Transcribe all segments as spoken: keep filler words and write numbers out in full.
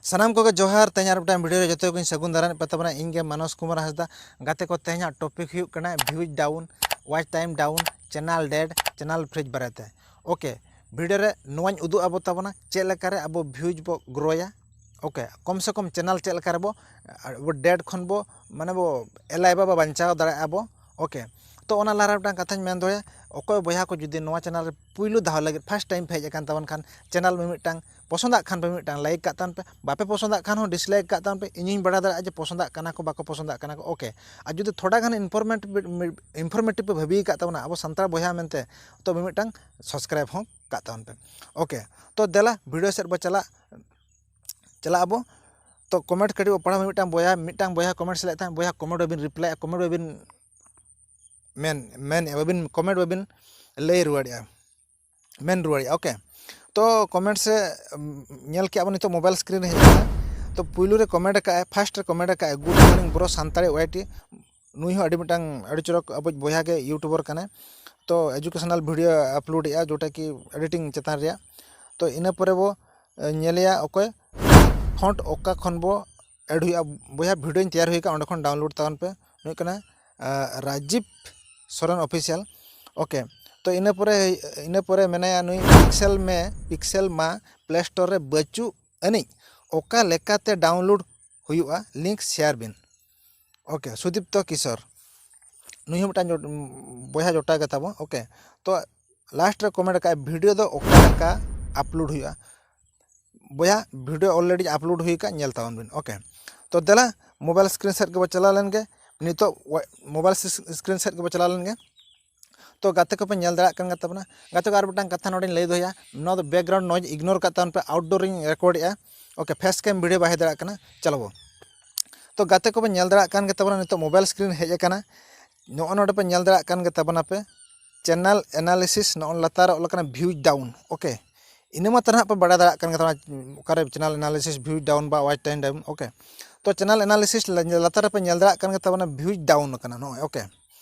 ᱥᱟᱱᱟᱢ ᱠᱚᱜᱮ ᱡᱚᱦᱟᱨ᱾ ᱛᱮᱦᱮᱧ ᱟᱨ ᱢᱤᱫᱴᱟᱝ ᱵᱷᱤᱰᱤᱭᱳ ᱨᱮ ᱡᱚᱛᱚ ᱠᱚᱧ ᱥᱟᱹᱜᱩᱱ ᱫᱟᱨᱟᱢᱮᱫ ᱯᱮ ᱛᱟᱵᱚᱱᱟ᱾ ᱤᱧ ᱜᱮ ᱢᱟᱱᱚᱥ ᱠᱩᱢᱟᱨ ᱦᱟᱸᱥᱫᱟ᱾ ᱜᱟᱛᱮ ᱠᱚ, ᱛᱮᱦᱮᱧᱟᱜ ᱴᱚᱯᱤᱠ ᱦᱩᱭᱩᱜ ᱠᱟᱱᱟ views down, watch time down, channel dead, channel freeze ᱵᱟᱨᱮᱛᱮ᱾ ᱳᱠᱮ, ᱵᱷᱤᱰᱤᱭᱳ ᱨᱮ ᱱᱚᱣᱟᱧ ᱩᱫᱩᱜ ᱟᱵᱚ ᱛᱟᱵᱚᱱᱟ ᱪᱮᱫ ᱞᱮᱠᱟᱨᱮ ᱟᱵᱚ ᱵᱷᱤᱭᱩᱡᱽ ᱵᱚ ᱜᱨᱳᱭᱟ᱾ ᱳᱠᱮ, ᱠᱚᱢ ᱥᱮ ᱠᱚᱢ ᱪᱮᱱᱟᱞ ᱪᱮᱫ ᱞᱮᱠᱟ ᱨᱮᱵᱚ, ᱟᱵᱚ ᱰᱮᱰ ᱠᱷᱚᱱ ᱵᱚ, ᱢᱟᱱᱮ ᱵᱚ ᱮᱞᱟᱭ ᱵᱟ ᱵᱟᱧᱪᱟᱣ ᱫᱟᱲᱮᱭᱟᱜᱼᱟ ᱵᱚ᱾ ᱳᱠᱮ, ᱛᱚ ᱚᱱᱟ ᱞᱟᱦᱟ ᱨᱮ ᱢᱤᱫᱴᱟᱝ ᱠᱟᱛᱷᱟᱧ ᱢᱮᱱ ᱫᱚᱦᱚᱭᱟ, ᱚᱠᱚᱭ ᱵᱚᱭᱦᱟ ᱠᱚ ᱡᱩᱫᱤ ᱱᱚᱣᱟ ᱪᱮᱱᱟᱞ ᱨᱮ ᱯᱩᱭᱞᱩ ᱫᱷᱟᱣ ᱞᱟᱹᱜᱤᱫ ᱯᱷᱟᱥᱴ ᱴᱟᱭᱤᱢ ᱯᱮ ᱦᱮᱡ ᱟᱠᱟᱱ ᱛᱟᱵᱚᱱ ᱠᱷᱟᱱ, ᱪᱮᱱᱟᱞ ᱢᱤᱢᱤᱫᱴᱟᱝ ᱯᱚᱥᱚᱸᱫᱟᱜ ᱠᱷᱟᱱ ᱯᱮ ᱢᱤᱫᱴᱟᱝ ᱞᱟᱭᱤᱠ ᱠᱟᱜ ᱛᱟᱵᱚᱱ ᱯᱮ, ᱵᱟᱯᱮ ᱯᱚᱥᱚᱸᱫᱟᱜ ᱠᱷᱟᱱ ᱦᱚᱸ ᱰᱤᱥᱞᱟᱭᱤᱠ ᱠᱟᱜ ᱛᱟᱵᱚᱱ ᱯᱮ᱾ ᱤᱧᱤᱧ ᱵᱟᱲᱟᱭ ᱫᱟᱲᱮᱭᱟᱜᱼᱟ ᱡᱮ ᱯᱚᱥᱚᱸᱫᱟᱜ ᱠᱟᱱᱟ ᱠᱚ, ᱵᱟᱠᱚ ᱯᱚᱥᱚᱸᱫᱟᱜ ᱠᱟᱱᱟ ᱠᱚ᱾ ᱳᱠᱮ, ᱟᱨ ᱡᱩᱫᱤ ᱛᱷᱚᱲᱟ ᱜᱟᱱ ᱤᱱᱯᱷᱚᱨᱢᱮᱴᱤᱵᱷ, ᱤᱱᱯᱷᱚᱨᱢᱮᱴᱤᱵᱷ ᱯᱮ ᱵᱷᱟᱹᱵᱤ ᱟᱠᱟᱫ ᱛᱟᱵᱚᱱᱟ ᱟᱵᱚ ᱥᱟᱱᱛᱟᱲ ᱵᱚᱭᱦᱟ ᱢᱮᱱᱛᱮ, ᱛᱚ ᱢᱤᱢᱤᱫᱴᱟᱝ ᱥᱟᱵᱥᱠᱨᱟᱭᱤᱵ ᱦᱚᱸ ᱠᱟᱜ ᱛᱟᱵᱚᱱ ᱯᱮ᱾ ᱳᱠᱮ, ᱛᱚ ᱫᱮᱞᱟ ᱵᱷᱤᱰᱤᱭᱳ ᱥᱮᱫ ᱵᱚ ᱪᱟᱞᱟᱜ, ᱪᱟᱞᱟᱜ ᱟᱵᱚ᱾ ᱛᱚ ᱠᱚᱢᱮᱱᱴ ᱠᱟᱹᱴᱤᱡ ᱵᱚ ᱯᱟᱲᱦᱟᱣ᱾ ᱢᱤᱫᱴᱟᱝ ᱵᱚᱭᱦᱟ, ᱢᱤᱫᱴᱟᱝ ᱵᱚᱭᱦᱟ ᱠᱚᱢᱮᱱᱴ ᱥᱮᱞᱮᱫ ᱛᱟᱦᱮᱸᱫ, ᱵᱚᱭᱦᱟ ᱠᱚᱢᱮᱱᱴ ᱵᱟᱵᱤᱱ ᱨᱤᱯᱞᱟᱭᱮᱫᱼᱟ, ᱠᱚᱢᱮᱱᱴ ᱵᱟᱵᱤᱱ ᱢᱮᱱ, ᱢᱮᱱᱮᱫᱼᱟ, ᱵᱟᱵᱤᱱ ᱠᱚᱢᱮᱱᱴ ᱵᱟᱵᱤᱱ ᱞᱟᱹᱭ ᱨᱩᱣᱟᱹᱲᱮᱫᱼᱟ, ᱢᱮᱱ ᱨᱩᱣᱟᱹᱲᱮᱫᱼᱟ᱾ ᱳᱠᱮ, ᱛᱚ ᱠᱚᱢᱮᱱᱴ ᱥᱮ, ᱩᱢ, ᱧᱮᱞ ᱠᱮᱜᱼᱟ ᱵᱚᱱ, ᱱᱤᱛᱚᱜ ᱢᱳᱵᱟᱭᱤᱞ ᱥᱠᱨᱤᱱ ᱨᱮ ᱦᱮᱡ ᱮᱱᱟ᱾ ᱛᱚ ᱯᱩᱭᱞᱩ ᱨᱮ ᱠᱚᱢᱮᱱᱴ ᱟᱠᱟᱫᱼᱟᱭ, ᱯᱷᱟᱥᱴ ᱨᱮ ᱠᱚᱢᱮᱱᱴ ᱟᱠᱟᱫᱼᱟᱭ, "Good morning bro Santali O Y", T ᱦᱚᱸ ᱟᱹᱰᱤ ᱢᱤᱫᱴᱟᱝ ᱟᱹᱰᱤ ᱪᱚᱨᱚᱠ ᱟᱵᱚ ᱵᱚᱭᱦᱟ ᱜᱮ, ᱤᱭᱩᱴᱩᱵᱟᱨ ᱠᱟᱱᱟᱭ᱾ ᱛᱚ ᱮᱡᱩᱠᱮᱥᱚᱱᱟᱞ ᱵᱷᱤᱰᱤᱭᱳ ᱟᱯᱞᱳᱰ ᱮᱫᱼᱟ, ᱡᱚᱴᱟ ᱠᱤ ᱮᱰᱤᱴᱤᱝ ᱪᱮᱛᱟᱱ ᱨᱮᱭᱟᱜ᱾ ᱛᱚ ᱤᱱᱟᱹ ᱯᱚᱨᱮ ᱵᱚ, ᱮ, ᱧᱮᱞᱮᱭᱟ ᱚᱠᱚᱭ ᱯᱷᱚᱱᱴ ᱚᱠᱟ ᱠᱷᱚᱱ ᱵᱚ ᱮᱰ ᱦᱩᱭᱩᱜᱼᱟ᱾ ᱵᱚᱭᱦᱟ, ᱵᱷᱤᱰᱤᱭᱳᱧ ᱛᱮᱭᱟᱨ ᱦᱩᱭ ᱟᱠᱟᱫᱼᱟ, ᱚᱸᱰᱮ ᱠᱷᱚᱱ ᱰᱟᱣᱩᱱᱞᱳᱰ ᱛᱟᱵᱚᱱ ᱯᱮ᱾ ᱦᱩᱭᱩᱜ ᱠᱟᱱᱟ, ᱟ, ᱨᱟᱡᱤᱵᱽ ᱥᱚᱨᱮᱱ ᱚᱯᱷᱤᱥᱤᱭᱟᱞ᱾ ᱳᱠᱮ, ᱛᱚ ᱤᱱᱟᱹ ᱯᱚᱨᱮ, ᱤᱱᱟᱹ ᱯᱚᱨᱮ ᱢᱮᱱᱟᱭᱟ ᱱᱩᱭ, "ᱯᱤᱠᱥᱮᱞ ᱢᱮ, ᱯᱤᱠᱥᱮᱞ ᱢᱟ ᱯᱞᱮ ᱥᱴᱳᱨ ᱨᱮ ᱵᱟᱹᱪᱩᱜ ᱟᱹᱱᱤᱡ, ᱚᱠᱟ ᱞᱮᱠᱟᱛᱮ ᱰᱟᱣᱩᱱᱞᱳᱰ ᱦᱩᱭᱩᱜᱼᱟ, ᱞᱤᱝᱠ ᱥᱮᱭᱟᱨ ᱵᱤᱱ?" ᱳᱠᱮ, ᱥᱩᱫᱤᱯᱛᱚ ᱠᱤᱥᱳᱨ, ᱱᱩᱭ ᱦᱚᱸ ᱢᱤᱫᱴᱟᱝ ᱡᱚ-, ᱵᱚᱭᱦᱟ ᱡᱚᱴᱟ ᱜᱮ ᱛᱟᱵᱚ᱾ ᱳᱠᱮ, ᱛᱚ ᱞᱟᱥᱴ ᱨᱮ ᱠᱚᱢᱮᱱᱴ ᱟᱠᱟᱫᱼᱟᱭ, "ᱵᱷᱤᱰᱤᱭᱳ ᱫᱚ ᱚᱠᱟ ᱞᱮᱠᱟ ᱟᱯᱞᱳᱰ ᱦᱩᱭᱩᱜᱼᱟ?" ᱵᱚᱭᱦᱟ, ᱵᱷᱤᱰᱤᱭᱳ ᱚᱞᱨᱮᱰᱤ ᱟᱯᱞᱳᱰ ᱦᱩᱭ ᱟᱠᱟᱫ, ᱧᱮᱞ ᱛᱟᱵᱚᱱ ᱵᱤᱱ᱾ ᱳᱠᱮ, ᱛᱚ ᱫᱮᱞᱟ ᱢᱳᱵᱟᱭᱤᱞ ᱥᱠᱨᱤᱱ ᱥᱮᱫ ᱜᱮᱵᱚ ᱪᱟᱞᱟᱣ ᱞᱮᱱ ᱜᱮ᱾ ᱱᱤᱛᱚᱜ ᱢᱳᱵᱟᱭᱤᱞ ᱥᱠᱨᱤᱱ ᱥᱮᱫ ᱜᱮᱵᱚ ᱪᱟᱞᱟᱣ ᱞᱮᱱ ᱜᱮ᱾ ᱛᱚ ᱜᱟᱛᱮ ᱠᱚᱯᱮ ᱧᱮᱞ ᱫᱟᱲᱮᱭᱟᱜ ᱠᱟᱱ ᱜᱮ ᱛᱟᱵᱚᱱᱟ᱾ ᱜᱟᱛᱮ ᱠᱚ, ᱟᱨ ᱢᱤᱫᱴᱟᱝ ᱠᱟᱛᱷᱟ ᱱᱚᱰᱮᱧ ᱞᱟᱹᱭ ᱫᱚᱦᱚᱭᱟ, ᱱᱚᱣᱟ ᱫᱚ ᱵᱮᱠᱜᱨᱟᱣᱩᱱᱰ ᱱᱚᱭᱮᱡᱽ ᱤᱜᱱᱳᱨ ᱠᱟᱜ ᱛᱟᱵᱚᱱ ᱯᱮ, ᱟᱣᱩᱴᱰᱳᱨ ᱨᱤᱧ ᱨᱮᱠᱚᱨᱰ ᱮᱫᱼᱟ᱾ ᱳᱠᱮ, ᱯᱷᱮᱥ ᱠᱮᱢ ᱵᱷᱤᱰᱤᱭᱳ ᱵᱟᱭ ᱦᱮᱡ ᱫᱟᱲᱮᱭᱟᱜ ᱠᱟᱱᱟ᱾ ᱪᱟᱞᱟᱵᱚ᱾ ᱛᱚ ᱜᱟᱛᱮ ᱠᱚᱯᱮ ᱧᱮᱞ ᱫᱟᱲᱮᱭᱟᱜ ᱠᱟᱱ ᱜᱮ ᱛᱟᱵᱚᱱᱟ, ᱱᱤᱛᱚᱜ ᱢᱳᱵᱟᱭᱤᱞ ᱥᱠᱨᱤᱱ ᱦᱮᱡ ᱟᱠᱟᱱᱟ᱾ ᱱᱚᱜᱼᱚ ᱱᱚᱰᱮ ᱯᱮ ᱧᱮᱞ ᱫᱟᱲᱮᱭᱟᱜ ᱠᱟᱱ ᱜᱮ ᱛᱟᱵᱚᱱᱟ ᱯᱮ, ᱪᱮᱱᱮᱞ ᱮᱱᱟᱞᱤᱥᱤᱥ, ᱱᱚᱜᱼᱚ ᱞᱟᱛᱟᱨ ᱨᱮ ᱚᱞ ᱟᱠᱟᱱᱟ ᱵᱷᱤᱭᱩᱡᱽ ᱰᱟᱣᱩᱱ᱾ ᱳᱠᱮ, ᱤᱱᱟᱹ ᱢᱟ ᱛᱟᱦᱟᱜ ᱯᱮ ᱵᱟᱲᱟᱭ ᱫᱟᱲᱮᱭᱟᱜ ᱠᱟᱱ ᱜᱮ ᱛᱟᱵᱚᱱᱟ ᱚᱠᱟᱨᱮ ᱪᱮᱱᱮᱞ ᱮᱱᱟᱞᱤᱥᱤᱥ, ᱵᱷᱤᱭᱩᱡᱽ ᱰᱟᱣᱩᱱ ᱵᱟ ᱣᱟᱪ ᱴᱟᱭᱤᱢ ᱰᱟᱣᱩᱱ᱾ ᱳᱠᱮ, ᱛᱚ ᱪᱮᱱᱮᱞ ᱮᱱᱟᱞᱤᱥᱤᱥ ᱞᱟᱛᱟᱨ ᱨᱮᱯᱮ ᱧᱮᱞ ᱫᱟᱲᱮᱭᱟᱜ ᱠᱟᱱ ᱜᱮ ᱛᱟᱵᱚᱱᱟ ᱵᱷᱤᱭᱩᱡᱽ ᱰᱟᱣᱩᱱ ᱟᱠᱟᱱᱟ ᱱᱚᱜᱼᱚᱭ᱾ ᱳᱠᱮ,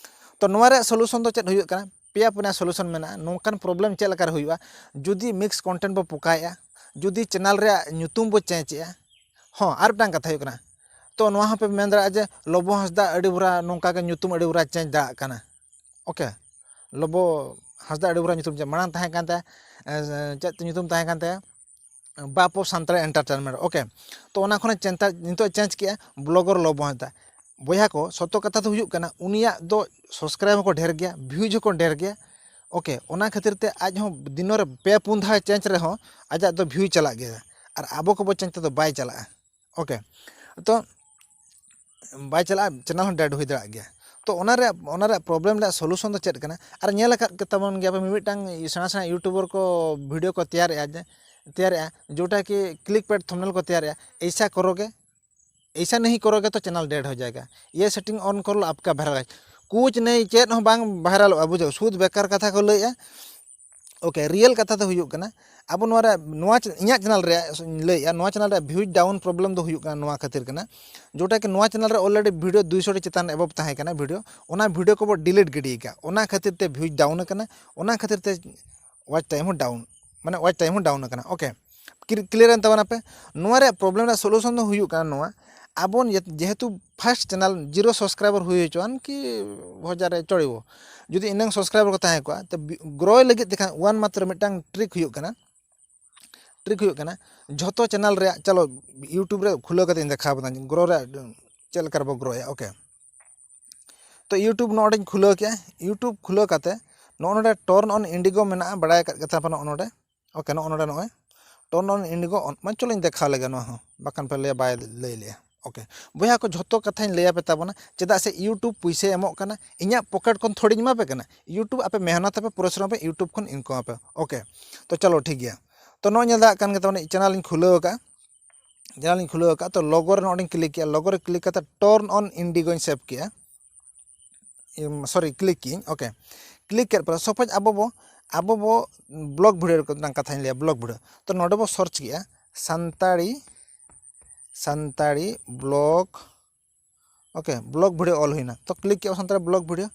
ᱛᱚ ᱱᱚᱣᱟ ᱨᱮᱭᱟᱜ ᱥᱚᱞᱩᱥᱚᱱ ᱫᱚ ᱪᱮᱫ ᱦᱩᱭᱩᱜ ᱠᱟᱱᱟ? ᱯᱮᱭᱟ ᱯᱩᱱᱭᱟ ᱥᱚᱞᱩᱥᱚᱱ ᱢᱮᱱᱟᱜᱼᱟ᱾ ᱱᱚᱝᱠᱟᱱ ᱯᱨᱚᱵᱞᱮᱢ ᱪᱮᱫ ᱞᱮᱠᱟᱨᱮ ᱦᱩᱭᱩᱜᱼᱟ? ᱡᱩᱫᱤ ᱢᱤᱠᱥ ᱠᱚᱱᱴᱮᱱᱴ ᱵᱚ ᱯᱚᱠᱟᱭᱮᱫᱼᱟ, ᱡᱩᱫᱤ ᱪᱮᱱᱮᱞ ᱨᱮᱭᱟᱜ ᱧᱩᱛᱩᱢ ᱵᱚ ᱪᱮᱧᱡᱽ ᱮᱫᱼᱟ, ᱦᱚᱸ, ᱟᱨ ᱢᱤᱫᱴᱟᱝ ᱠᱟᱛᱷᱟ ᱦᱩᱭᱩᱜ ᱠᱟᱱᱟ, ᱛᱚ ᱱᱚᱣᱟ ᱦᱚᱸᱯᱮ ᱢᱮᱱ ᱫᱟᱲᱮᱭᱟᱜᱼᱟ ᱡᱮ ᱞᱚᱵᱚ ᱦᱟᱸᱥᱫᱟ ᱟᱹᱰᱤ ᱵᱩᱨᱟ ᱱᱚᱝᱠᱟ ᱜᱮ ᱧᱩᱛᱩᱢ ᱟᱹᱰᱤ ᱵᱩᱨᱟ ᱪᱮᱧᱡᱽ ᱫᱟᱲᱮᱭᱟᱜ ᱠᱟᱱᱟ᱾ ᱳᱠᱮ, ᱞᱚᱵᱚ ᱦᱟᱸᱥᱫᱟ ᱟᱹᱰᱤ ᱵᱩᱨᱟ ᱧᱩᱛᱩᱢ ᱪᱮᱧᱡᱽ, ᱢᱟᱲᱟᱝ ᱛᱟᱦᱮᱸ ᱠᱟᱱ ᱛᱟᱭᱟ, ᱮ, ᱪᱮᱫ ᱧᱩᱛᱩᱢ ᱛᱟᱦᱮᱸ ᱠᱟᱱ ᱛᱟᱭᱟ? ᱵᱟᱯ ᱚᱯᱷ ᱥᱟᱱᱛᱟᱲ ᱮᱱᱴᱟᱨᱴᱮᱱᱢᱮᱱᱴ᱾ ᱳᱠᱮ, ᱛᱚ ᱚᱱᱟ ᱠᱷᱚᱱᱮ ᱪᱮᱧᱡᱽ, ᱱᱤᱛᱚᱜ ᱪᱮᱧᱡᱽ ᱠᱮᱜᱼᱟ ᱵᱞᱚᱜᱚᱨ ᱞᱚᱵᱚ ᱦᱟᱸᱥᱫᱟ᱾ ᱵᱚᱭᱦᱟ ᱠᱚ, ᱥᱚᱛᱚ ᱠᱟᱛᱷᱟ ᱫᱚ ᱦᱩᱭᱩᱜ ᱠᱟᱱᱟ, ᱩᱱᱤᱭᱟᱜ ᱫᱚ ᱥᱟᱵᱥᱠᱨᱟᱭᱤᱵ ᱦᱚᱸᱠᱚ ᱰᱷᱮᱨ ᱜᱮᱭᱟ, ᱵᱷᱤᱭᱩᱡᱽ ᱦᱚᱸᱠᱚ ᱰᱷᱮᱨ ᱜᱮᱭᱟ᱾ ᱳᱠᱮ, ᱚᱱᱟ ᱠᱷᱟᱹᱛᱤᱨ ᱛᱮ ᱟᱡ ᱦᱚᱸ ᱫᱤᱱᱚ ᱨᱮ ᱯᱮ ᱯᱩᱱ ᱫᱷᱟᱣ ᱪᱮᱧᱡᱽ ᱨᱮᱦᱚᱸ ᱟᱡᱟᱜ ᱫᱚ ᱵᱷᱤᱭᱩ ᱪᱟᱞᱟᱜ ᱜᱮᱭᱟ, ᱟᱨ ᱟᱵᱚ ᱠᱚᱵᱚ ᱪᱮᱧᱡᱽ ᱛᱮᱫᱚ ᱵᱟᱭ ᱪᱟᱞᱟᱜᱼᱟ᱾ ᱳᱠᱮ, ᱛᱚ ᱵᱟᱭ ᱪᱟᱞᱟᱜᱼᱟ, ᱪᱮᱱᱮᱞ ᱦᱚᱸ ᱰᱮᱰ ᱦᱩᱭ ᱫᱟᱲᱮᱭᱟᱜ ᱜᱮᱭᱟ᱾ ᱛᱚ ᱚᱱᱟ ᱨᱮᱭᱟᱜ, ᱚᱱᱟ ᱨᱮᱭᱟᱜ ᱯᱨᱚᱵᱞᱮᱢ ᱨᱮᱭᱟᱜ ᱥᱚᱞᱩᱥᱚᱱ ᱫᱚ ᱪᱮᱫ ᱠᱟᱱᱟ? ᱟᱨ ᱧᱮᱞ ᱟᱠᱟᱫ ᱜᱮ ᱛᱟᱵᱚᱱ ᱜᱮᱭᱟ ᱯᱮ, ᱢᱤᱢᱤᱫᱴᱟᱝ ᱥᱮᱬᱟ ᱥᱮᱬᱟ ᱭᱩᱴᱩᱵᱟᱨ ᱠᱚ ᱵᱷᱤᱰᱤᱭᱳ ᱠᱚ ᱛᱮᱭᱟᱨᱮᱜᱼᱟ, ᱡᱮ, ᱛᱮᱭᱟᱨᱮᱜᱼᱟ, ᱡᱳᱴᱟ ᱠᱤ ᱠᱞᱤᱠ ᱵᱮᱴ ᱛᱷᱟᱢᱵᱱᱮᱞ ᱠᱚ ᱛᱮᱭᱟᱨᱮᱜᱼᱟ, ᱮᱭᱥᱟ ᱠᱚᱨᱳᱜᱮ, ᱮᱭᱥᱟ ᱱᱤᱦᱤ ᱠᱚᱨᱳᱜᱮ ᱛᱚ ᱪᱮᱱᱮᱞ ᱰᱮᱰ ᱦᱳ ᱡᱟᱭᱜᱟ, ᱭᱮ ᱥᱮᱴᱤᱝ ᱚᱱ ᱠᱚᱨ ᱞᱳ ᱟᱯᱠᱟ ᱵᱷᱟᱭᱨᱟᱞ, ᱠᱩᱪ ᱱᱮᱭ, ᱪᱮᱫ ᱦᱚᱸ ᱵᱟᱝ ᱵᱷᱟᱭᱨᱟᱞᱚᱜᱼᱟ, ᱵᱩᱡᱷᱟᱹᱣ, ᱥᱩᱫᱷ ᱵᱮᱠᱟᱨ ᱠᱟᱛᱷᱟ ᱠᱚ ᱞᱟᱹᱭᱮᱜᱼᱟ᱾ ᱳᱠᱮ, ᱨᱤᱭᱮᱞ ᱠᱟᱛᱷᱟ ᱫᱚ ᱦᱩᱭᱩᱜ ᱠᱟᱱᱟ, ᱟᱵᱚ ᱱᱚᱣᱟ ᱨᱮ, ᱱᱚᱣᱟ ᱪᱮ-, ᱤᱧᱟᱹᱜ ᱪᱮᱱᱮᱞ ᱨᱮᱭᱟᱜ ᱞᱟᱹᱭᱮᱜᱼᱟ, ᱱᱚᱣᱟ ᱪᱮᱱᱮᱞ ᱨᱮᱭᱟᱜ ᱵᱷᱤᱭᱩᱡᱽ ᱰᱟᱣᱩᱱ ᱯᱨᱚᱵᱞᱮᱢ ᱫᱚ ᱦᱩᱭᱩᱜ ᱠᱟᱱᱟ ᱱᱚᱣᱟ ᱠᱷᱟᱹᱛᱤᱨ ᱠᱟᱱᱟ, ᱡᱳᱴᱟ ᱠᱤ ᱱᱚᱣᱟ ᱪᱮᱱᱮᱞ ᱨᱮ ᱚᱞᱨᱮᱰᱤ ᱵᱷᱤᱰᱤᱭᱳ ᱫᱩᱭᱥᱚ ᱴᱤ ᱪᱮᱛᱟᱱ ᱮᱵᱚᱵ ᱛᱟᱦᱮᱸ ᱠᱟᱱᱟ ᱵᱷᱤᱰᱤᱭᱳ, ᱚᱱᱟ ᱵᱷᱤᱰᱤᱭᱳ ᱠᱚᱵᱚ ᱰᱤᱞᱤᱴ ᱜᱤᱰᱤ ᱟᱠᱟᱫ, ᱚᱱᱟ ᱠᱷᱟᱹᱛᱤᱨ ᱛᱮ ᱵᱷᱤᱭᱩᱡᱽ ᱰᱟᱣᱩᱱ ᱟᱠᱟᱱᱟ, ᱚᱱᱟ ᱠᱷᱟᱹᱛᱤᱨ ᱛᱮ ᱣᱟᱪ ᱴᱟᱭᱤᱢ ᱦᱚᱸ ᱰᱟᱣᱩᱱ, ᱢᱟᱱᱮ ᱣᱟᱪ ᱴᱟᱭᱤᱢ ᱦᱚᱸ ᱰᱟᱣᱩᱱ ᱟᱠᱟᱱᱟ᱾ ᱳᱠᱮ, ᱠᱞᱤᱭᱟᱨ ᱮᱱ ᱛᱟᱵᱚᱱᱟ ᱯᱮ᱾ ᱱᱚᱣᱟ ᱨᱮᱭᱟᱜ ᱯᱨᱚᱵᱞᱮᱢ ᱨᱮᱭᱟᱜ ᱥᱚᱞᱩᱥᱚᱱ ᱫᱚ ᱦᱩᱭᱩᱜ ᱠᱟᱱᱟ ᱱᱚᱣᱟ, ᱟᱵᱚ ᱡᱮ-, ᱡᱮᱦᱮᱛᱩ ᱯᱷᱟᱥᱴ ᱪᱮᱱᱮᱞ ᱡᱤᱨᱳ ᱥᱟᱵᱥᱠᱨᱟᱭᱵᱟᱨ ᱦᱩᱭ ᱦᱚᱪᱚᱣᱟᱱ ᱠᱤ ᱦᱟᱡᱟᱨ ᱨᱮ ᱪᱚᱲᱤᱵᱚ, ᱡᱩᱫᱤ ᱤᱱᱟᱹᱝ ᱥᱟᱵᱥᱠᱨᱟᱭᱵᱟᱨ ᱠᱚ ᱛᱟᱦᱮᱸ ᱠᱚᱜᱼᱟ, ᱛᱚ ᱵᱤ-, ᱜᱨᱳᱭ ᱞᱟᱹᱜᱤᱫ ᱛᱮᱠᱷᱟᱱ ᱚᱣᱟᱱ ᱢᱟᱛᱨᱚ ᱢᱤᱫᱴᱟᱝ ᱴᱨᱤᱠ ᱦᱩᱭᱩᱜ ᱠᱟᱱᱟ, ᱴᱨᱤᱠ ᱦᱩᱭᱩᱜ ᱠᱟᱱᱟ, ᱡᱷᱚᱛᱚ ᱪᱮᱱᱮᱞ ᱨᱮᱭᱟᱜ, ᱪᱚᱞᱚ, ᱭᱩᱴᱩᱵᱽ ᱨᱮ ᱠᱷᱩᱞᱟᱹᱣ ᱠᱟᱛᱮᱧ ᱫᱮᱠᱷᱟᱣ ᱟᱵᱚᱱᱟ ᱜᱨᱳ ᱨᱮᱭᱟᱜ ᱪᱮᱫ ᱞᱮᱠᱟ ᱨᱮᱵᱚ ᱜᱨᱳᱭᱟ᱾ ᱳᱠᱮ, ᱛᱚ ᱭᱩᱴᱩᱵᱽ ᱱᱚᱰᱮᱧ ᱠᱷᱩᱞᱟᱹᱣ ᱠᱮᱜᱼᱟ᱾ ᱭᱩᱴᱩᱵᱽ ᱠᱷᱩᱞᱟᱹᱣ ᱠᱟᱛᱮ ᱱᱚᱜᱼᱚ ᱱᱚᱰᱮ ᱴᱚᱨᱱ ᱚᱱ ᱤᱱᱰᱤᱜᱳ ᱢᱮᱱᱟᱜᱼᱟ, ᱵᱟᱲᱟᱭ ᱟᱠᱟᱫ ᱜᱮ ᱛᱟᱵᱚᱱᱟ ᱱᱚᱜᱼᱚ ᱱᱚᱰᱮ᱾ ᱳᱠᱮ, ᱱᱚᱜᱼᱚ ᱱᱚᱰᱮ ᱱᱚᱜᱼᱚᱭ ᱴᱚᱨᱱ ᱚᱱ ᱤᱱᱰᱤᱜᱳ ᱚᱱ, ᱢᱟ ᱪᱚᱞᱚᱧ ᱫᱮᱠᱷᱟᱣ ᱞᱮᱜᱮ ᱱᱚᱣᱟ ᱦᱚᱸ, ᱵᱟᱠᱷᱟᱱ ᱯᱮ ᱞᱟᱹᱭᱟ ᱵᱟᱭ ᱞᱟᱹᱭ ᱞᱮᱜᱼᱟ᱾ ᱳᱠᱮ, ᱵᱚᱭᱦᱟ ᱠᱚ, ᱡᱷᱚᱛᱚ ᱠᱟᱛᱷᱟᱧ ᱞᱟᱹᱭ ᱟᱯᱮ ᱛᱟᱵᱚᱱᱟ, ᱪᱮᱫᱟᱜ ᱥᱮ ᱭᱩᱴᱩᱵᱽ ᱯᱩᱭᱥᱟᱹ ᱮᱢᱚᱜ ᱠᱟᱱᱟ, ᱤᱧᱟᱹᱜ ᱯᱚᱠᱮᱴ ᱠᱷᱚᱱ ᱛᱷᱚᱲᱤᱧ ᱮᱢᱟ ᱯᱮ ᱠᱟᱱᱟ᱾ ᱭᱩᱴᱩᱵᱽ ᱟᱯᱮ ᱢᱮᱦᱱᱚᱛ ᱟᱯᱮ, ᱯᱚᱨᱤᱥᱨᱚᱢ ᱟᱯᱮ, ᱭᱩᱴᱩᱵᱽ ᱠᱷᱚᱱ ᱤᱱᱠᱟᱢ ᱟᱯᱮ᱾ ᱳᱠᱮ, ᱛᱚ ᱪᱚᱞᱚ ᱴᱷᱤᱠ ᱜᱮᱭᱟ᱾ ᱛᱚ ᱱᱚᱜᱼᱚᱭ ᱧᱮᱞ ᱫᱟᱲᱮᱭᱟᱜ ᱠᱟᱱ ᱜᱮ ᱛᱟᱵᱚᱱᱟ, ᱪᱮᱱᱮᱞ ᱤᱧ ᱠᱷᱩᱞᱟᱹᱣ ᱟᱠᱟᱫᱼᱟ, ᱪᱮᱱᱮᱞ ᱤᱧ ᱠᱷᱩᱞᱟᱹᱣ ᱟᱠᱟᱫᱼᱟ᱾ ᱛᱚ ᱞᱚᱜᱳ ᱨᱮ ᱱᱚᱰᱮᱧ ᱠᱞᱤᱠ ᱠᱮᱜᱼᱟ, ᱞᱚᱜᱳ ᱨᱮ ᱠᱞᱤᱠ ᱠᱟᱛᱮ ᱴᱚᱨᱱ ᱚᱱ ᱤᱱᱰᱤᱜᱳᱧ ᱥᱮᱵᱷ ᱠᱮᱜᱼᱟ᱾ ᱥᱚᱨᱤ, ᱠᱞᱤᱠ ᱠᱮᱜᱼᱟᱹᱧ᱾ ᱳᱠᱮ, ᱠᱞᱤᱠ ᱠᱮᱫ ᱯᱚᱨᱮ ᱥᱟᱯᱳᱡᱽ ᱟᱵᱚ ᱵᱚ, ᱟᱵᱚ ᱵᱚ ᱵᱞᱚᱜ ᱵᱷᱤᱰᱤᱭᱳ ᱨᱮᱱᱟᱜ ᱠᱟᱛᱷᱟᱧ ᱞᱟᱹᱭᱟ, ᱵᱞᱚᱜ ᱵᱷᱤᱰᱤᱭᱳ᱾ ᱛᱚ ᱱᱚᱰᱮ ᱵᱚ ᱥᱟᱨᱪ ᱠᱮᱜᱼᱟ Santali, Santali blog. Okay, blog video ᱚᱞ ᱦᱩᱭᱱᱟ, ᱛᱚ ᱠᱞᱤᱠ ᱠᱮᱜᱼᱟ ᱥᱟᱱᱛᱟᱲᱤ ᱵᱞᱚᱜ ᱵᱷᱤᱰᱤᱭᱳ᱾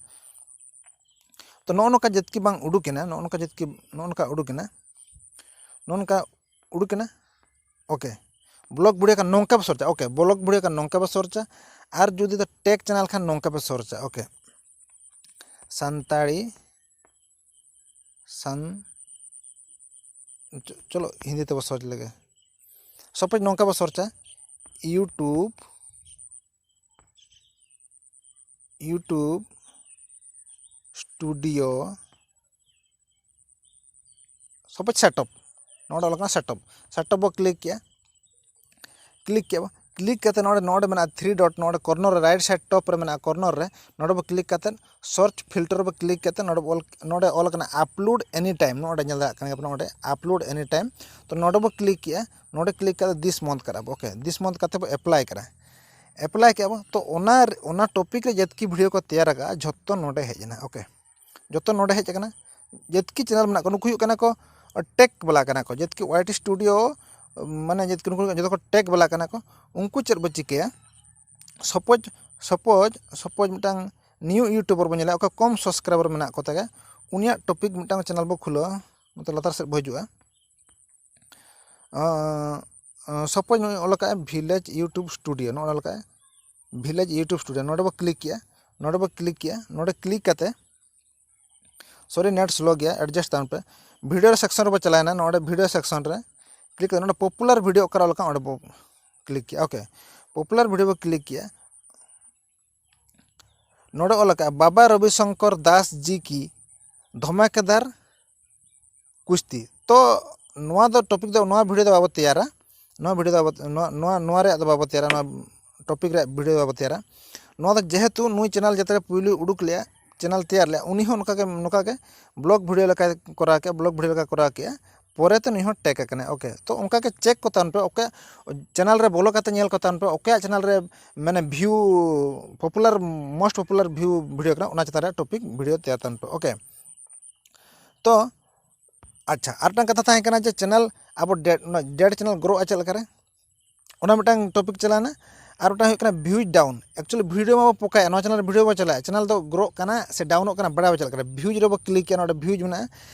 ᱛᱚ ᱱᱚᱜᱼᱚ ᱱᱚᱝᱠᱟ ᱡᱟᱹᱛᱠᱤ ᱵᱟᱝ ᱩᱰᱩᱠᱮᱱᱟ, ᱱᱚᱜᱼᱚ ᱱᱚᱝᱠᱟ ᱡᱟᱹᱛᱠᱤ, ᱱᱚᱜᱼᱚ ᱱᱚᱝᱠᱟ ᱩᱰᱩᱠᱮᱱᱟ, ᱱᱚᱜᱼᱚ ᱱᱚᱝᱠᱟ ᱩᱰᱩᱠᱮᱱᱟ᱾ ᱳᱠᱮ, ᱵᱞᱚᱜ ᱵᱷᱤᱰᱤᱭᱳ ᱠᱷᱟᱱ ᱱᱚᱝᱠᱟ ᱯᱮ ᱥᱚᱨᱪᱟ, ᱳᱠᱮ, ᱵᱞᱚᱜ ᱵᱷᱤᱰᱤᱭᱳ ᱠᱷᱟᱱ ᱱᱚᱝᱠᱟ ᱯᱮ ᱥᱚᱨᱪᱟ᱾ ᱟᱨ ᱡᱩᱫᱤ ᱫᱚ ᱴᱮᱠ ᱪᱮᱱᱮᱞ ᱠᱷᱟᱱ ᱱᱚᱝᱠᱟ ᱯᱮ ᱥᱚᱨᱪᱟ, ᱳᱠᱮ, ᱥᱟᱱᱛᱟᱲᱤ ᱥᱟᱱ ᱪᱚ- ᱪᱚᱞᱚ ᱦᱤᱱᱫᱤ ᱛᱮᱵᱚ ᱥᱚᱨᱪ ᱞᱮᱜᱮ᱾ ᱥᱟᱯᱳᱡᱽ ᱱᱚᱝᱠᱟ ᱵᱚ ᱥᱚᱨᱪᱟ, YouTube YouTube Studio, ᱥᱟᱯᱳᱡᱽ ᱥᱮᱴᱚᱯ, ᱱᱚᱰᱮ ᱚᱞ ᱠᱟᱱᱟ ᱥᱮᱴᱚᱯ᱾ ᱥᱮᱴᱚᱯ ᱵᱚ ᱠᱞᱤᱠ ᱠᱮᱜᱼᱟ᱾ ᱠᱞᱤᱠ ᱠᱮᱜᱼᱟ ᱵᱚ᱾ ᱠᱞᱤᱠ ᱠᱟᱛᱮ ᱱᱚᱰᱮ, ᱱᱚᱰᱮ ᱢᱮᱱᱟᱜᱼᱟ ᱛᱷᱨᱤ ᱰᱚᱴ, ᱱᱚᱰᱮ ᱠᱚᱨᱱᱚᱨ ᱨᱮ, ᱨᱟᱭᱤᱴ ᱥᱟᱭᱤᱰ ᱴᱚᱯ ᱨᱮ ᱢᱮᱱᱟᱜᱼᱟ, ᱠᱚᱨᱱᱚᱨ ᱨᱮ᱾ ᱱᱚᱰᱮ ᱵᱚ ᱠᱞᱤᱠ ᱠᱟᱛᱮ ᱥᱟᱨᱪ ᱯᱷᱤᱞᱴᱟᱨ ᱵᱚ ᱠᱞᱤᱠ ᱠᱟᱛᱮ ᱱᱚᱰᱮ ᱵᱚ ᱚᱞ, ᱱᱚᱰᱮ ᱚᱞ ᱠᱟᱱᱟ upload any time᱾ ᱱᱚᱰᱮ ᱧᱮᱞ ᱫᱟᱲᱮᱭᱟᱜ ᱠᱟᱱ ᱜᱮᱭᱟ ᱯᱮ, ᱱᱚᱰᱮ upload any time᱾ ᱛᱚ ᱱᱚᱰᱮ ᱵᱚ ᱠᱞᱤᱠ ᱠᱮᱜᱼᱟ, ᱱᱚᱰᱮ ᱠᱞᱤᱠ ᱠᱟᱛᱮ ᱫᱤᱥ ᱢᱚᱱᱛᱷ ᱠᱟᱜᱼᱟ ᱵᱚ, ᱳᱠᱮ, ᱫᱤᱥ ᱢᱚᱱᱛᱷ ᱠᱟᱛᱮ ᱵᱚ ᱮᱯᱞᱟᱭ ᱠᱟᱜᱼᱟ᱾ ᱮᱯᱞᱟᱭ ᱠᱮᱜᱼᱟ ᱵᱚ, ᱛᱚ ᱚᱱᱟ, ᱚᱱᱟ ᱴᱚᱯᱤᱠ ᱨᱮ ᱡᱮᱛᱠᱤ ᱵᱷᱤᱰᱤᱭᱳ ᱠᱚ ᱛᱮᱭᱟᱨ ᱟᱠᱟᱫᱼᱟ, ᱡᱷᱚᱛᱚ ᱱᱚᱰᱮ ᱦᱮᱡ ᱮᱱᱟ, ᱳᱠᱮ᱾ ᱡᱚᱛᱚ ᱱᱚᱰᱮ ᱦᱮᱡ ᱟᱠᱟᱱᱟ᱾ ᱡᱮᱛᱠᱤ ᱪᱮᱱᱮᱞ ᱢᱮᱱᱟᱜ ᱠᱚᱣᱟ, ᱱᱩᱠᱩ ᱦᱩᱭᱩᱜ ᱠᱟᱱᱟ ᱠᱚ ᱴᱮᱠ ᱵᱟᱞᱟ ᱠᱟᱱᱟ ᱠᱚ, ᱡᱮᱛᱠᱤ ᱳᱣᱟᱭ ᱴᱤ ᱥᱴᱩᱰᱤᱭᱳ, ᱢᱟᱱᱮ ᱡᱮᱛᱠᱤ ᱱᱩᱠᱩ ᱡᱚᱛᱚ ᱠᱚ ᱴᱮᱠ ᱵᱟᱞᱟ ᱠᱟᱱᱟ ᱠᱚ᱾ ᱩᱱᱠᱩ ᱪᱮᱫ ᱵᱚ ᱪᱤᱠᱟᱹᱭᱟ? ᱥᱟᱯᱳᱡᱽ, ᱥᱟᱯᱳᱡᱽ, ᱥᱟᱯᱳᱡᱽ ᱢᱤᱫᱴᱟᱝ ᱱᱤᱭᱩ ᱤᱭᱩᱴᱩᱵᱟᱨ ᱵᱚ ᱧᱮᱞᱟ, ᱚᱠᱚᱭ ᱠᱚᱢ ᱥᱟᱵᱥᱠᱨᱟᱭᱵᱟᱨ ᱢᱮᱱᱟᱜ ᱠᱚ ᱛᱟᱭᱟ, ᱩᱱᱤᱭᱟᱜ ᱴᱚᱯᱤᱠ ᱢᱤᱫᱴᱟᱝ ᱪᱮᱱᱮᱞ ᱵᱚ ᱠᱷᱩᱞᱟᱹᱣᱟ, ᱱᱚᱛᱮ ᱞᱟᱛᱟᱨ ᱥᱮᱫ ᱵᱚ ᱦᱤᱡᱩᱜᱼᱟ᱾ ᱥᱟᱯᱳᱡᱽ ᱱᱚᱜᱼᱚᱭ ᱚᱞ ᱠᱟᱜᱼᱟᱭ ᱵᱷᱤᱞᱮᱡᱽ ᱤᱭᱩᱴᱩᱵᱽ ᱥᱴᱩᱰᱤᱭᱳ, ᱱᱚᱜᱼᱚᱭ ᱚᱞ ᱠᱟᱜᱼᱟᱭ ᱵᱷᱤᱞᱮᱡᱽ ᱤᱭᱩᱴᱩᱵᱽ ᱥᱴᱩᱰᱤᱭᱳ, ᱱᱚᱰᱮ ᱵᱚ ᱠᱞᱤᱠ ᱠᱮᱜᱼᱟ᱾ ᱱᱚᱰᱮ ᱵᱚ ᱠᱞᱤᱠ ᱠᱮᱜᱼᱟ, ᱱᱚᱰᱮ ᱠᱞᱤᱠ ᱠᱟᱛᱮ, ᱥᱚᱨᱤ, ᱱᱮᱴ ᱥᱞᱳ ᱜᱮᱭᱟ, ᱮᱰᱡᱟᱥᱴ ᱛᱟᱵᱚᱱ ᱯᱮ᱾ ᱵᱷᱤᱰᱤᱭᱳ ᱥᱮᱠᱥᱚᱱ ᱨᱮᱵᱚ ᱪᱟᱞᱟᱣᱮᱱᱟ, ᱱᱚᱰᱮ ᱵᱷᱤᱰᱤᱭᱳ ᱥᱮᱠᱥᱚᱱ ᱨᱮ ᱠᱞᱤᱠ ᱠᱟᱛᱮ ᱱᱚᱰᱮ ᱯᱚᱯᱩᱞᱟᱨ ᱵᱷᱤᱰᱤᱭᱳ ᱚᱠᱟᱨᱮ ᱚᱞ ᱠᱟᱜᱼᱟ, ᱚᱸᱰᱮ ᱵᱚ ᱠᱞᱤᱠ ᱠᱮᱜᱼᱟ, ᱳᱠᱮ᱾ ᱯᱚᱯᱩᱞᱟᱨ ᱵᱷᱤᱰᱤᱭᱳ ᱵᱚ ᱠᱞᱤᱠ ᱠᱮᱜᱼᱟ᱾ ᱱᱚᱰᱮ ᱚᱞ ᱟᱠᱟᱫᱼᱟ, ᱵᱟᱵᱟ ᱨᱚᱵᱤ ᱥᱚᱝᱠᱚᱨ ᱫᱟᱥ ᱡᱤ ᱠᱤ ᱫᱷᱚᱢᱟᱠᱮᱫᱟᱨ ᱠᱩᱥᱛᱤ᱾ ᱛᱚ ᱱᱚᱣᱟ ᱫᱚ ᱴᱚᱯᱤᱠ ᱫᱚ, ᱱᱚᱣᱟ ᱵᱷᱤᱰᱤᱭᱳ ᱫᱚ ᱵᱟᱵᱚ ᱛᱮᱭᱟᱨᱟ, ᱱᱚᱣᱟ ᱵᱷᱤᱰᱤᱭᱳ ᱫᱚ ᱵᱟᱵᱚ, ᱱᱚᱣᱟ, ᱱᱚᱣᱟ, ᱱᱚᱣᱟ ᱨᱮᱭᱟᱜ ᱫᱚ ᱵᱟᱵᱚ ᱛᱮᱭᱟᱨᱟ, ᱱᱚᱣᱟ ᱴᱚᱯᱤᱠ ᱨᱮᱭᱟᱜ ᱵᱷᱤᱰᱤᱭᱳ ᱫᱚ ᱵᱟᱵᱚ ᱛᱮᱭᱟᱨᱟ᱾ ᱱᱚᱣᱟ ᱫᱚ ᱡᱮᱦᱮᱛᱩ ᱱᱩᱭ ᱪᱮᱱᱮᱞ ᱡᱟᱛᱮ ᱯᱩᱭᱞᱩ ᱩᱰᱩᱠ ᱞᱮᱜᱼᱟ, ᱪᱮᱱᱮᱞ ᱛᱮᱭᱟᱨ ᱞᱮᱜᱼᱟ, ᱩᱱᱤ ᱦᱚᱸ ᱱᱚᱝᱠᱟ ᱜᱮ, ᱱᱚᱝᱠᱟ ᱜᱮ ᱵᱞᱚᱜ ᱵᱷᱤᱰᱤᱭᱳ ᱞᱮᱠᱟᱭ ᱠᱚᱨᱟᱣ ᱠᱮᱜᱼᱟ, ᱵᱞᱚᱜ ᱵᱷᱤᱰᱤᱭᱳ ᱞᱮᱠᱟ ᱠᱚᱨᱟᱣ ᱠᱮᱜᱼᱟ᱾ ᱯᱚᱨᱮᱛᱮ ᱱᱩᱭ ᱦᱚᱸ ᱴᱮᱠ ᱟᱠᱟᱱᱟᱭ, ᱳᱠᱮ᱾ ᱛᱚ ᱚᱱᱠᱟ ᱜᱮ ᱪᱮᱠ ᱠᱚ ᱛᱟᱵᱚᱱ ᱯᱮ, ᱳᱠᱮ᱾ ᱪᱮᱱᱮᱞ ᱨᱮ ᱵᱚᱞᱚ ᱠᱟᱛᱮ ᱧᱮᱞ ᱠᱚ ᱛᱟᱵᱚᱱ ᱯᱮ, ᱚᱠᱚᱭᱟᱜ ᱪᱮᱱᱮᱞ ᱨᱮ ᱢᱟᱱᱮ ᱵᱷᱤᱭᱩ, ᱯᱚᱯᱩᱞᱟᱨ, ᱢᱳᱥᱴ ᱯᱚᱯᱩᱞᱟᱨ ᱵᱷᱤᱭᱩ ᱵᱷᱤᱰᱤᱭᱳ ᱠᱟᱱᱟ, ᱚᱱᱟ ᱪᱮᱛᱟᱱ ᱨᱮ ᱴᱚᱯᱤᱠ ᱵᱷᱤᱰᱤᱭᱳ ᱛᱮᱭᱟᱨ ᱛᱟᱵᱚᱱ ᱯᱮ, ᱳᱠᱮ᱾ ᱛᱚ ᱟᱪᱪᱷᱟ, ᱟᱨ ᱢᱤᱫᱴᱟᱝ ᱠᱟᱛᱷᱟ ᱛᱟᱦᱮᱸ ᱠᱟᱱᱟ ᱡᱮ ᱪᱮᱱᱮᱞ ᱟᱵᱚ ᱰᱮᱰ, ᱚᱱᱟ ᱰᱮᱰ ᱪᱮᱱᱮᱞ ᱜᱨᱳᱜᱼᱟ ᱪᱮᱫ ᱞᱮᱠᱟᱨᱮ, ᱚᱱᱟ ᱢᱤᱫᱴᱟᱝ ᱴᱚᱯᱤᱠ ᱪᱟᱞᱟᱣᱱᱟ᱾ ᱟᱨ ᱢᱤᱫᱴᱟᱝ ᱦᱩᱭᱩᱜ ᱠᱟᱱᱟ ᱵᱷᱤᱭᱩᱡᱽ ᱰᱟᱣᱩᱱ᱾ ᱮᱠᱪᱩᱭᱮᱞᱤ ᱵᱷᱤᱰᱤᱭᱳ ᱢᱟᱵᱚ ᱯᱚᱠᱟᱭᱟ, ᱱᱚᱣᱟ ᱪᱮᱱᱮᱞ ᱨᱮ ᱵᱷᱤᱰᱤᱭᱳ ᱵᱚ ᱪᱟᱞᱟᱜᱼᱟ, ᱪᱮᱱᱮᱞ ᱫᱚ ᱜᱨᱳᱜ ᱠᱟᱱᱟ ᱥᱮ ᱰᱟᱣᱩᱱᱚᱜ ᱠᱟᱱᱟ ᱵᱟᱲᱟᱭ ᱵᱚ ᱪᱟᱞᱟᱜ ᱠᱟᱱᱟ᱾ ᱵᱷᱤᱭᱩᱡᱽ ᱨᱮᱵᱚ ᱠᱞᱤᱠ ᱠᱮᱜᱼᱟ, ᱱᱚᱰᱮ ᱵᱷᱤᱭᱩᱡᱽ ᱢᱮᱱᱟᱜᱼᱟ,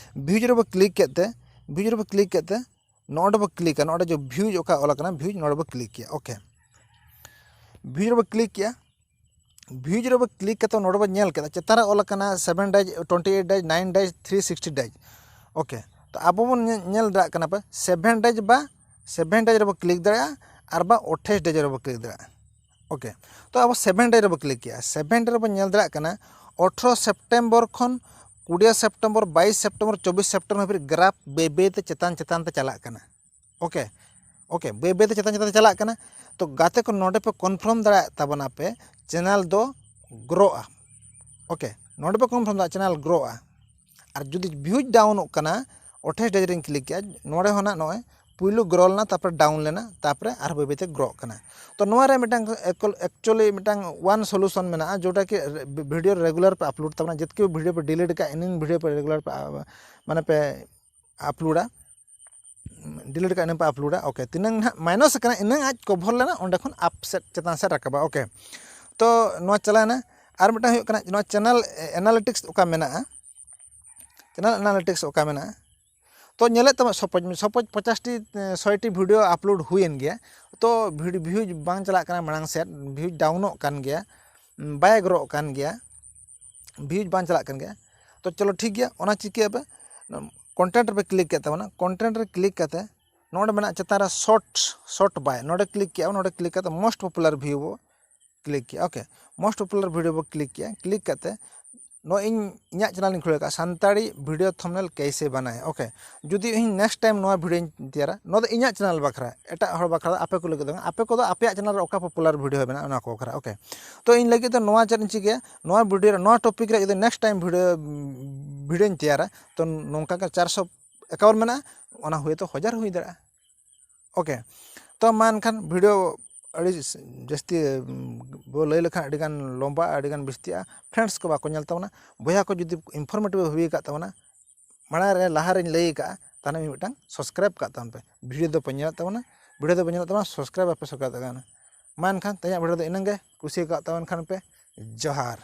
ᱵᱷᱤᱭᱩᱡᱽ ᱨᱮᱵᱚ ᱠᱞᱤᱠ ᱠᱮᱫ ᱛᱮ, ᱵᱷᱤᱭᱩᱡᱽ ᱨᱮᱵᱚ ᱠᱞᱤᱠ ᱠᱮᱫ ᱛᱮ ᱱᱚᱰᱮ ᱵᱚ ᱠᱞᱤᱠᱟ, ᱱᱚᱰᱮ ᱡᱮ ᱵᱷᱤᱭᱩᱡᱽ ᱚᱠᱟ ᱚᱞ ᱟᱠᱟᱱᱟ, ᱵᱷᱤᱭᱩᱡᱽ ᱱᱚᱰᱮ ᱵᱚ ᱠᱞᱤᱠ ᱠᱮᱭᱟ᱾ ᱳᱠᱮ, ᱵᱷᱤᱭᱩᱡᱽ ᱨᱮᱵᱚ ᱠᱞᱤᱠ ᱠᱮᱭᱟ᱾ ᱵᱷᱤᱭᱩᱡᱽ ᱨᱮᱵᱚ ᱠᱞᱤᱠ ᱠᱟᱛᱮ ᱱᱚᱰᱮ ᱵᱚ ᱧᱮᱞ ᱠᱮᱫᱟ, ᱪᱮᱛᱟᱱ ᱨᱮ ᱚᱞ ᱟᱠᱟᱱᱟ seven days, twenty eight days, nine days, three sixty days. Okay, ᱛᱚ ᱟᱵᱚ ᱵᱚᱱ ᱧᱮ- ᱧᱮᱞ ᱫᱟᱲᱮᱭᱟᱜ ᱠᱟᱱᱟ ᱯᱮ seven days ᱵᱟ seven days ᱨᱮᱵᱚ ᱠᱞᱤᱠ ᱫᱟᱲᱮᱭᱟᱜᱼᱟ, ᱟᱨ ᱵᱟ ᱟᱴᱷᱟᱥ days ᱨᱮᱵᱚ ᱠᱞᱤᱠ ᱫᱟᱲᱮᱭᱟᱜᱼᱟ᱾ ᱳᱠᱮ, ᱛᱚ ᱟᱵᱚ seven days ᱨᱮᱵᱚ ᱠᱞᱤᱠ ᱠᱮᱜᱼᱟ᱾ Seven days ᱨᱮᱵᱚ ᱧᱮᱞ ᱫᱟᱲᱮᱭᱟᱜ ᱠᱟᱱᱟ ᱟᱴᱷᱨᱚ ᱥᱮᱯᱴᱮᱢᱵᱚᱨ ᱠᱷᱚᱱ ᱠᱩᱲᱤ ᱥᱮᱯᱴᱮᱢᱵᱚᱨ, ᱵᱟᱭᱤᱥ ᱥᱮᱯᱴᱮᱢᱵᱚᱨ, ᱪᱚᱵᱵᱤᱥ ᱥᱮᱯᱴᱮᱢᱵᱚᱨ ᱦᱟᱹᱵᱤᱡ ᱜᱨᱟᱯᱷ ᱵᱟᱹᱭ ᱵᱟᱹᱭ ᱛᱮ ᱪᱮᱛᱟᱱ ᱪᱮᱛᱟᱱ ᱛᱮ ᱪᱟᱞᱟᱜ ᱠᱟᱱᱟ᱾ ᱳᱠᱮ, ᱳᱠᱮ, ᱵᱟᱹᱭ ᱵᱟᱹᱭ ᱛᱮ ᱪᱮᱛᱟᱱ ᱪᱮᱛᱟᱱ ᱛᱮ ᱪᱟᱞᱟᱜ ᱠᱟᱱᱟ᱾ ᱛᱚ ᱜᱟᱛᱮ ᱠᱚ, ᱱᱚᱰᱮ ᱯᱮ ᱠᱚᱱᱯᱷᱟᱨᱢ ᱫᱟᱲᱮᱭᱟᱜ ᱛᱟᱵᱚᱱᱟ ᱯᱮ ᱪᱮᱱᱮᱞ ᱫᱚ ᱜᱨᱳᱜᱼᱟ᱾ ᱳᱠᱮ, ᱱᱚᱰᱮ ᱯᱮ ᱠᱚᱱᱯᱷᱟᱨᱢ ᱫᱟᱲᱮᱭᱟᱜᱼᱟ ᱪᱮᱱᱮᱞ ᱜᱨᱳᱜᱼᱟ᱾ ᱟᱨ ᱡᱩᱫᱤ ᱵᱷᱤᱭᱩᱡᱽ ᱰᱟᱣᱩᱱᱚᱜ ᱠᱟᱱᱟ, ᱟᱴᱷᱟᱥ ᱰᱮᱡᱽ ᱨᱤᱧ ᱠᱞᱤᱠ ᱠᱮᱜᱼᱟ, ᱱᱚᱰᱮ ᱦᱚᱸ ᱱᱟᱜ ᱱᱚᱜᱼᱚᱭ ᱯᱩᱭᱞᱩ ᱜᱨᱳ ᱞᱮᱱᱟ, ᱛᱟᱨᱯᱚᱨᱮ ᱰᱟᱣᱩᱱ ᱞᱮᱱᱟ, ᱛᱟᱨᱯᱚᱨᱮ ᱟᱨᱦᱚᱸ ᱵᱟᱹᱭ ᱵᱟᱹᱭᱛᱮ ᱜᱨᱳᱜ ᱠᱟᱱᱟ᱾ ᱛᱚ ᱱᱚᱣᱟ ᱨᱮ ᱢᱤᱫᱴᱟᱝ ᱮᱠᱪᱩᱭᱮᱞᱤ ᱢᱤᱫᱴᱟᱝ ᱚᱣᱟᱱ ᱥᱚᱞᱩᱥᱚᱱ ᱢᱮᱱᱟᱜᱼᱟ, ᱡᱚᱴᱟ ᱠᱤ ᱵᱷᱤᱰᱤᱭᱳ ᱨᱮᱜᱩᱞᱟᱨ ᱯᱮ ᱟᱯᱞᱳᱰ ᱛᱟᱵᱚᱱᱟ᱾ ᱡᱮᱛᱠᱤ ᱵᱷᱤᱰᱤᱭᱳ ᱯᱮ ᱰᱤᱞᱤᱴ ᱠᱟᱜᱼᱟ, ᱤᱱᱟᱹᱝ ᱵᱷᱤᱰᱤᱭᱳ ᱯᱮ ᱨᱮᱜᱩᱞᱟᱨ ᱯᱮ, ᱢᱟᱱᱮ ᱯᱮ ᱟᱯᱞᱳᱰᱟ, ᱰᱤᱞᱤᱴ ᱠᱟᱜᱼᱟ, ᱤᱱᱟᱹᱝ ᱯᱮ ᱟᱯᱞᱳᱰᱟ᱾ ᱳᱠᱮ, ᱛᱤᱱᱟᱹᱝ ᱱᱟᱦᱟᱜ ᱢᱟᱭᱱᱟᱥ ᱟᱠᱟᱱᱟ, ᱤᱱᱟᱹᱝ ᱟᱡ ᱠᱚᱵᱷᱚᱨ ᱞᱮᱱᱟ, ᱚᱸᱰᱮ ᱠᱷᱚᱱ ᱟᱯ ᱥᱮᱫ ᱪᱮᱛᱟᱱ ᱥᱮᱫ ᱨᱟᱠᱟᱵᱟ᱾ ᱳᱠᱮ, ᱛᱚ ᱱᱚᱣᱟ ᱪᱟᱞᱟᱣᱮᱱᱟ᱾ ᱟᱨ ᱢᱤᱫᱴᱟᱝ ᱦᱩᱭᱩᱜ ᱠᱟᱱᱟ ᱱᱚᱣᱟ ᱪᱮᱱᱮᱞ ᱮᱱᱟᱞᱤᱴᱤᱠᱥ ᱚᱠᱟ ᱢᱮᱱᱟᱜᱼᱟ, ᱪᱮᱱᱮᱞ ᱮᱱᱟᱞᱤᱴᱤᱠᱥ ᱚᱠᱟ ᱢᱮᱱᱟᱜᱼᱟ, ᱛᱚ ᱧᱮᱞᱮᱫ ᱛᱟᱢᱟ ᱥᱚᱯᱳᱡᱽ, ᱥᱚᱯᱳᱡᱽ ᱯᱚᱪᱟᱥᱴᱤ, ᱥᱚᱭᱴᱤ ᱵᱷᱤᱰᱤᱭᱳ ᱟᱯᱞᱳᱰ ᱦᱩᱭᱮᱱ ᱜᱮᱭᱟ, ᱛᱚ ᱵᱷᱤᱰ- ᱵᱷᱤᱭᱩᱡᱽ ᱵᱟᱝ ᱪᱟᱞᱟᱜ ᱠᱟᱱᱟ ᱢᱟᱲᱟᱝ ᱥᱮᱫ, ᱵᱷᱤᱭᱩᱡᱽ ᱰᱟᱣᱩᱱᱚᱜ ᱠᱟᱱ ᱜᱮᱭᱟ, ᱵᱟᱭ ᱜᱨᱳᱜ ᱠᱟᱱ ᱜᱮᱭᱟ, ᱵᱷᱤᱭᱩᱡᱽ ᱵᱟᱝ ᱪᱟᱞᱟᱜ ᱠᱟᱱ ᱜᱮᱭᱟ᱾ ᱛᱚ ᱪᱚᱞᱚ ᱴᱷᱤᱠ ᱜᱮᱭᱟ, ᱚᱱᱟ ᱪᱤᱠᱟᱹᱭᱟᱯᱮ, ᱠᱚᱱᱴᱮᱱᱴ ᱨᱮᱯᱮ ᱠᱞᱤᱠ ᱠᱮᱫ ᱛᱟᱵᱚᱱᱟ᱾ ᱠᱚᱱᱴᱮᱱᱴ ᱨᱮ ᱠᱞᱤᱠ ᱠᱟᱛᱮ ᱱᱚᱰᱮ ᱢᱮᱱᱟᱜᱼᱟ ᱪᱮᱛᱟᱱ ᱨᱮ ᱥᱚᱨᱴ, ᱥᱚᱨᱴ ᱵᱟᱭ, ᱱᱚᱰᱮ ᱠᱞᱤᱠ ᱠᱮᱜᱼᱟ, ᱱᱚᱰᱮ ᱠᱞᱤᱠ ᱠᱟᱛᱮ ᱢᱳᱥᱴ ᱯᱚᱯᱩᱞᱟᱨ ᱵᱷᱤᱭᱩ ᱵᱚ ᱠᱞᱤᱠ ᱠᱮᱜᱼᱟ᱾ ᱳᱠᱮ, ᱢᱳᱥᱴ ᱯᱚᱯᱩᱞᱟᱨ ᱵᱷᱤᱰᱤᱭᱳ ᱵᱚ ᱠᱞᱤᱠ ᱠᱮᱜᱼᱟ᱾ ᱠᱞᱤᱠ ᱠᱟᱛᱮ ᱱᱚᱣᱟ ᱤᱧ, ᱤᱧᱟᱹᱜ ᱪᱮᱱᱮᱞ ᱤᱧ ᱠᱷᱩᱞᱟᱹᱣ ᱠᱟᱜᱼᱟ, ᱥᱟᱱᱛᱟᱲᱤ ᱵᱷᱤᱰᱤᱭᱳ ᱛᱷᱟᱢᱵᱱᱮᱞ ᱠᱮᱭᱥᱮ ᱵᱟᱱᱟᱭ᱾ ᱳᱠᱮ, ᱡᱩᱫᱤ ᱤᱧ ᱱᱮᱠᱥᱴ ᱴᱟᱭᱤᱢ ᱱᱚᱣᱟ ᱵᱷᱤᱰᱤᱭᱳᱧ ᱛᱮᱭᱟᱨᱟ, ᱱᱚᱣᱟ ᱫᱚ ᱤᱧᱟᱹᱜ ᱪᱮᱱᱮᱞ ᱵᱟᱠᱷᱨᱟ, ᱮᱴᱟᱜ ᱦᱚᱲ ᱵᱟᱠᱷᱨᱟ ᱫᱚ, ᱟᱯᱮ ᱠᱚ ᱞᱟᱹᱜᱤᱫ ᱫᱚ ᱵᱟᱝ, ᱟᱯᱮ ᱠᱚᱫᱚ ᱟᱯᱮᱭᱟᱜ ᱪᱮᱱᱮᱞ ᱨᱮ ᱚᱠᱟ ᱯᱚᱯᱩᱞᱟᱨ ᱵᱷᱤᱰᱤᱭᱳ ᱢᱮᱱᱟᱜᱼᱟ, ᱚᱱᱟ ᱠᱚ ᱵᱟᱠᱷᱨᱟ᱾ ᱳᱠᱮ, ᱛᱚ ᱤᱧ ᱞᱟᱹᱜᱤᱫ ᱫᱚ ᱱᱚᱣᱟ ᱪᱮᱫ ᱤᱧ ᱪᱤᱠᱟᱹᱭᱟ, ᱱᱚᱣᱟ ᱵᱷᱤᱰᱤᱭᱳ ᱨᱮ, ᱱᱚᱣᱟ ᱴᱚᱯᱤᱠ ᱨᱮ ᱡᱩᱫᱤ ᱱᱮᱠᱥᱴ ᱴᱟᱭᱤᱢ ᱵᱷᱤᱰᱤᱭᱳ, ᱵᱷᱤᱰᱤᱭᱳᱧ ᱛᱮᱭᱟᱨᱟ, ᱛᱚ ᱱᱚᱝᱠᱟ ᱜᱮ ᱪᱟᱨᱥᱚ ᱮᱠᱟᱣᱩᱱᱴ ᱢᱮᱱᱟᱜᱼᱟ, ᱚᱱᱟ ᱦᱩᱭᱛᱚ ᱦᱟᱡᱟᱨ ᱦᱩᱭ ᱫᱟᱲᱮᱭᱟᱜᱼᱟ᱾ ᱳᱠᱮ, ᱛᱚ ᱢᱟ ᱮᱱᱠᱷᱟᱱ ᱵᱷᱤᱰᱤᱭᱳ ᱟᱹᱰᱤ ᱡᱟᱹᱥᱛᱤ, ᱩᱢ, ᱵᱚ ᱞᱟᱹᱭ ᱞᱮᱠᱷᱟᱱ ᱟᱹᱰᱤᱜᱟᱱ ᱞᱚᱢᱵᱟᱜᱼᱟ, ᱟᱹᱰᱤᱜᱟᱱ ᱵᱤᱥᱛᱤᱜᱼᱟ, ᱯᱷᱨᱮᱱᱰᱥ ᱠᱚ ᱵᱟᱠᱚ ᱧᱮᱞ ᱛᱟᱵᱚᱱᱟ᱾ ᱵᱚᱭᱦᱟ ᱠᱚ ᱡᱩᱫᱤ ᱤᱱᱯᱷᱚᱨᱢᱮᱴᱤᱵᱷ ᱦᱩᱭ ᱟᱠᱟᱫ ᱛᱟᱵᱚᱱᱟ, ᱢᱟᱲᱟᱝ ᱨᱮ ᱞᱟᱦᱟᱨᱮᱧ ᱞᱟᱹᱭ ᱟᱠᱟᱫᱼᱟ, ᱛᱟᱦᱚᱞᱮ ᱢᱤᱫᱴᱟᱝ ᱥᱟᱵᱥᱠᱨᱟᱭᱤᱵᱽ ᱠᱟᱜ ᱛᱟᱵᱚᱱ ᱯᱮ᱾ ᱵᱷᱤᱰᱤᱭᱳ ᱫᱚ ᱯᱮ ᱧᱮᱞᱮᱫ ᱛᱟᱵᱚᱱᱟ, ᱵᱷᱤᱰᱤᱭᱳ ᱫᱚ ᱯᱮ ᱧᱮᱞᱮᱫ ᱛᱟᱵᱚᱱᱟ, ᱥᱟᱵᱥᱠᱨᱟᱭᱤᱵᱽ ᱵᱟᱯᱮ ᱥᱟᱵᱥᱠᱨᱟᱭᱤᱵᱽ ᱛᱟᱵᱚᱱᱟ᱾ ᱢᱟ ᱮᱱᱠᱷᱟᱱ ᱛᱮᱦᱮᱧᱟᱜ ᱵᱷᱤᱰᱤᱭᱳ ᱫᱚ ᱤᱱᱟᱹᱝ ᱜᱮ, ᱠᱩᱥᱤ ᱟᱠᱟᱫ ᱛᱟᱵᱚᱱ ᱠᱷᱟᱱ ᱯᱮ, ᱡᱚᱦᱟᱨ᱾